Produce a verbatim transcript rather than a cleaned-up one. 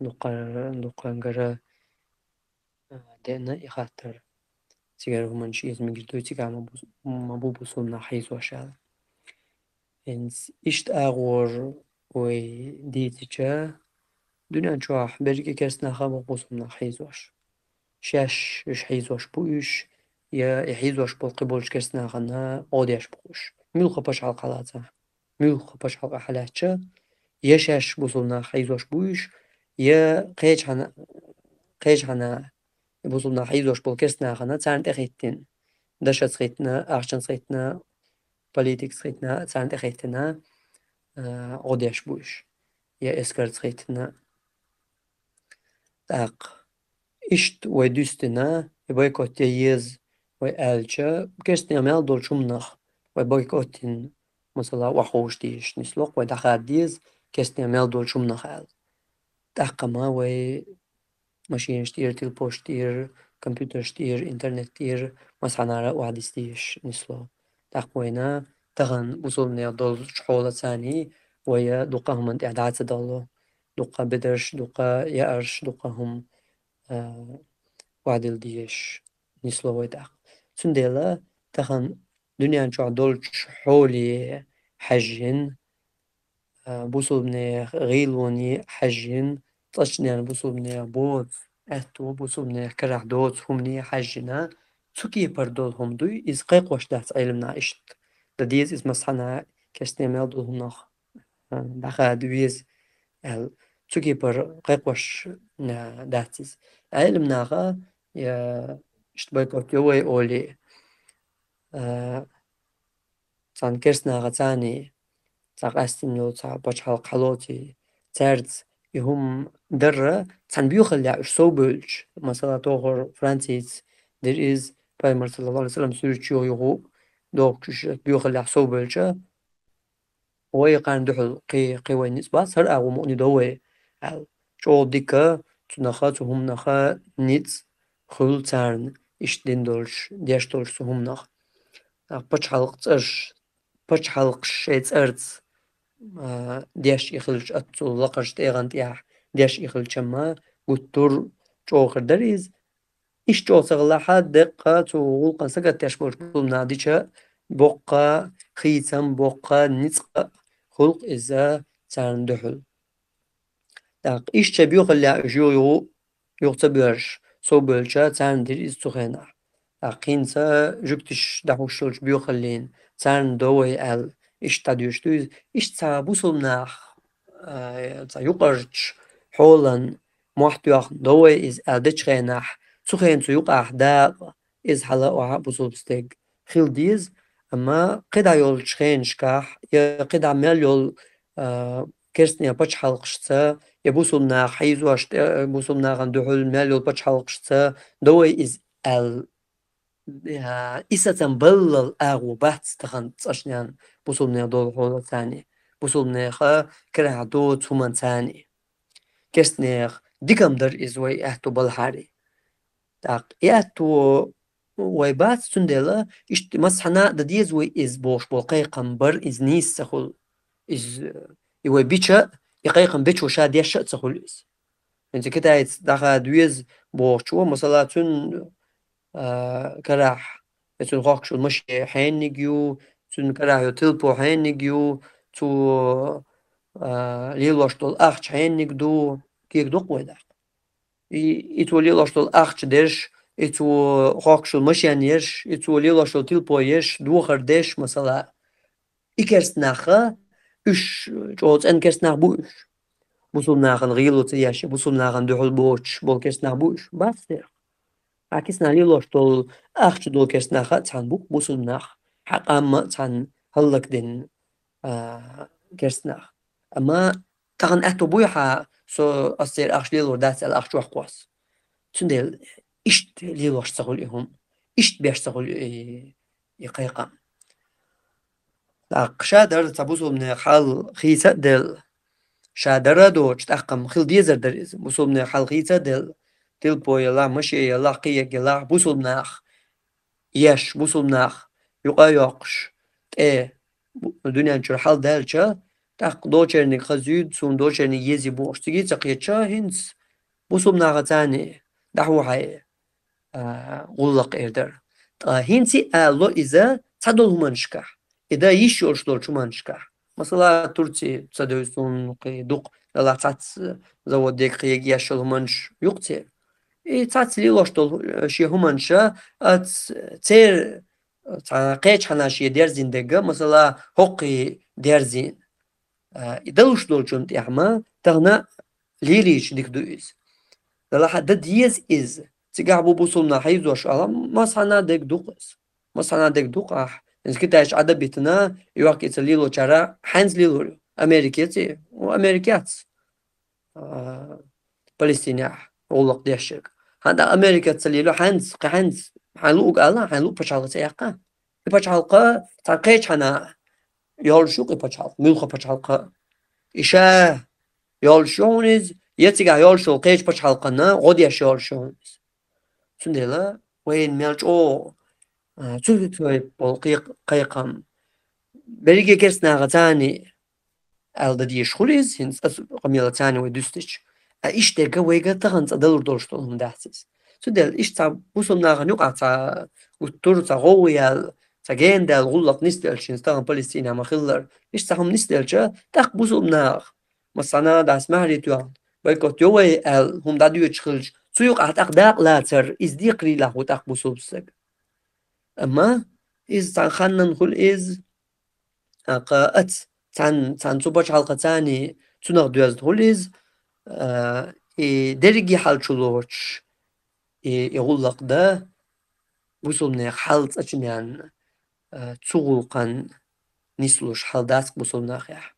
дукха-, дукхагара, а, деана и хаттар. Цигара хӀуманаш эза мегаш дуй, цигара ма бу-, ма бу бусулба нах хьийзош аьлла. ХӀинца иштта агӀор вай дийцича, дуьнен чохь берриге керста нах а бу бусулба нах хьийзош. Шаьш уьш хьийзош бу уьш, я и хьийзош болу кхиболчу керста нахана гӀо деш бу уьш. Муьлхха пачхьалкх хьалаца. Муьлхха пачхьалкх хьалаьцча, я шаьш бусулба нах хьийзош бу уьш, я кхечхьана, кхечхьана бусулба нах хьийзош болу керста нахана царна тӀехӀиттина, дашаца хӀиттина, ахчанца хӀиттина, политикаца хӀиттина, царна тӀехӀиттина, а, гӀо деш бу уьш, я эскарца хӀиттина. ТӀаккха иштта вай дуьстина, и бойкот ян еза вай аьлча, керстанех мел долчу хӀуманах вай бойкот йина, масала, охьаховшаш дезаш нисло-кх, вай дӀахада деза керстанех мел долчу хӀуманах аьлла. ТӀаккха ма вай машинаш тӀера, телефонаш тӀера, компьютераш тӀера, интернет тӀера, массанхьара а охьадисдеш нисло. ТӀаккха вайна тахана бусулба нехан долчу хьолаца вай дуккха а хӀуманна тӀехь дӀа ца далло. Дуккха а бедарш, дуккха а яарш, дуккха а хӀума, а, охьадилла дезаш нисло вай тӀаккха. Цундела тахана дуьнен чохь долчу хьоле хьаьжжина, а, бусулба нехан гӀийлоне хьаьжжина, цӀашнен бусулба нехан боцу аьтто, бусулба нехан карахь доцу хӀумане хьаьжжина, цу кепара долу хӀума дуй, иза кхайкхош дац Ӏеламнаха иштта. Дан деза иза массанхьа керстанех мел долу хӀуманах, а, дӀахада веза аьлла. Цу кепара кхайкхош, а, дац иза. Ӏеламнаха, я, иштта бойкот йо вай олий, а, цхьана керстанаха царний, цхьа къаьстина йолу цхьа пачхьалкх хьалоций, цаьрца и хӀума дарра цхьана боьхаллехь уьш совбевлча, масала, тохара Францийца дира иза, Пайхамар, саллаллаху Ӏалайхи ва саллам, суьрташ йоху юха дохучуьш боьхаллехь совбевлча, вай кхарна дуьхьал кхин, кхин вайн ницкъ бац, хӀара агӀо мукъане до вай, аьлла. ЧӀогӀа дика цунаха, цу хӀуманаха ницкъ хуьлу царна, иштта дина долуш, деш долуш цу хӀуманах. ТӀаккха пачхьалкх цӀарш, пачхьалкхаш шайн цӀарца, а, деш и хилча, оццул лакхарчу тӀегӀан тӀехь деш и хилча-м, гуттар а чӀогӀа хир дара иза. Иштта чӀогӀа ца хилахь а, деккъа цу гӀуллакхана сагатдеш болчу бусулба наха дича, боккха хийцам, боккха ницкъ а хуьлу-кх иза царна дуьхьал. ТӀаккха иштта шайн боьхаллехь уьш юха, юха ца боьрзуш совбевлча, царна дира иза цу хенахь. ТӀаккха хӀинца жуьгташа дӀахьуш йолчу боьхаллина царна до вай аьлла, иштта дӀадоьшуш ду иза. Иштта цхьа бусулба нах, а, цхьа юкъарчу хьолан мохь тоьхна до вай иза аьлла дечу хенахь, цу хенан цу юкъахь дакъа иза хьала а охьа а бусулба стеган хила деза, амма кхидӀа йолчу хенашкахь я кхидӀа мел йолу, а, керстанийн пачхьалкхашца, я бусулба наха хьийзош тӀе-, бусулба нахана дуьхьал мел йолу пачхьалкхашца до вай иза аьлла, а, и сацам баллал агӀо бац тахана цӀашнен бусулба нехан долу хьолаца, бусулба нехан карахь доцу хӀуманца. Керстанех дика-м дара иза вай аьтто балахьара. ТӀаккха и аьтто вай бац, цундела иштта массанхьа а дан деза вай иза бохуш болу кхайкхам бар, иза нийса ца хуьлу. Иза, и вай бича а, и кхайкхам бечо ша деш а ца хуьлу иза. ХӀинца китайца дӀахада веза бохучо, масала, цуьнан, а, карахь, я цуьнан хохкуш йолу машен хьенниг ю, цуьнан карахь йолу тилпо хьенниг ю, цо, а, лелош долу ахча хьенниг ду, кега ду-кх вай даккха. И, и цо лелош долу ахча дерш, и цо хохкуш йолу машен ерш, и цо лелош йолу тилпо ерш, дохар дерш, масала. И керстанаха, уьш чӀогӀа цӀена керстанах бу уьш. Бусулба нахана гӀийло ца еш, бусулба нахана дуьхьал боцуш болу керстанах бу уьш. Бац дера. Ткъа кисана лелош долу ахча долу керстанаха а цхьаьна бу бусулба нах, хьан къам а цхьаьна хӀаллакдина, а, керстанах. Амма тахана аьтто буй хьан, со ас церан ахча лелор дац аьлла ахча чохь кхосса. Цундела иштта лелош ца хуьлу и хӀума, иштта беш ца хуьлу и, и кхайкхам. ТӀаккха ша дара цхьа бусулба нехан хьал хийца а делла, ша дара а доцуш, тӀаккха-м хила дезар дара иза. Бусулба нехан хьал хийца а делла, тилпо ялахь, машен ялахь, кхиерг ялахь, бусулба нах еш, бусулба нах юкъа а йоккхуш, тӀе бу-, дуьнен чуьра хьал даьлча, тӀаккха дочерниг хазуьйту, суна дочерниг езий бохуш, цига ца кхетча, хӀинца бусулба нахаца царна дӀахьу хьайн, а, гӀуллакх эр дара. Ткъа хӀинца а ло иза цхьадолу хӀуманашкахь, и дан йиш йолуш долчу хӀуманашкахь. Масала, Турци ца девза суна кхин дукха, далахь цхьацца завод дерг кхин еш йолу хӀуманаш юкъа церан. И цхьацца лелош долу, э, шен хӀуманаш, а, ц-, церан цхьа кхечу хьанна шен дерзийна дерг, масала, хӀокхий дерзийна. А, и далуш долчунна тӀехь ма, тахана лелийча дика ду иза. Далахь дан деза иза. Цигахь бу бусулба нах хьийзош ала, масхьана дерг ду-кх иза. Масхьана дерг ду-кх ахь. ХӀинца китайчу Ӏада битина, йохка и ца лелочара хьаьнца лелор ю. Америкаца, у Америкаца. А, Палестинехь гӀуллакх дешшерг. ХӀан да Америкаца ца лело хьаьнца, кхин хьаьнца, хьайн луъуг ала, хьайн луъу пачхьалкхаца яьккха. И пачхьалкха цхьана кхечу хьанна йолуш ю-кх и пачхьалкх, муьлхха пачхьалкх. И ша йолуш ю хьуна иза, я цигахь йолуш йолу кхечу пачхьалкхана гӀо деш йолуш ю хьуна иза. Цундела вайна мел чӀогӀа, а, цу хӀуьттуьйту болу кхайкх-, кхайкхам. Берриге керстанаха царна аьлла дан дезаш хуьлу иза, хӀинца аса къамела царна вай дуьстича. А иштта дерг вайга тахана цкъа далур долуш долу хӀума дац иза. Цундела иштта цхьа бусулба нахана юкъахь цхьа гуттар а, цхьа гӀовгӀа яьлла, цхьа гена даьлла гӀуллакх нисделча, хӀинца тахана Палестинехь ма-хиллара, иштта цхьа хӀума нисделча, тӀаккха бусулба наха, масала, дӀаса маьхьарий тоьхна, бойкот йо вай аьлла, хӀума дӀадоьдуш хилча, цу юкъахь тӀаккха дакъа лацар, иза декхарийлахь ву тӀаккха бусулба стаг. Амма иза цхьана ханнан хуьлу иза, а, кха аца, цхьана, цхьана цу пачхьалкхаца царна цунах доьзна хуьлу иза, а, и дерриге хьал чу лоцуш, и, и гӀуллакх дан бусулбанех хьал цӀа чу даьнна, а, цу гӀуллакхан нислуш хьал дац-кх бусулба нахехь.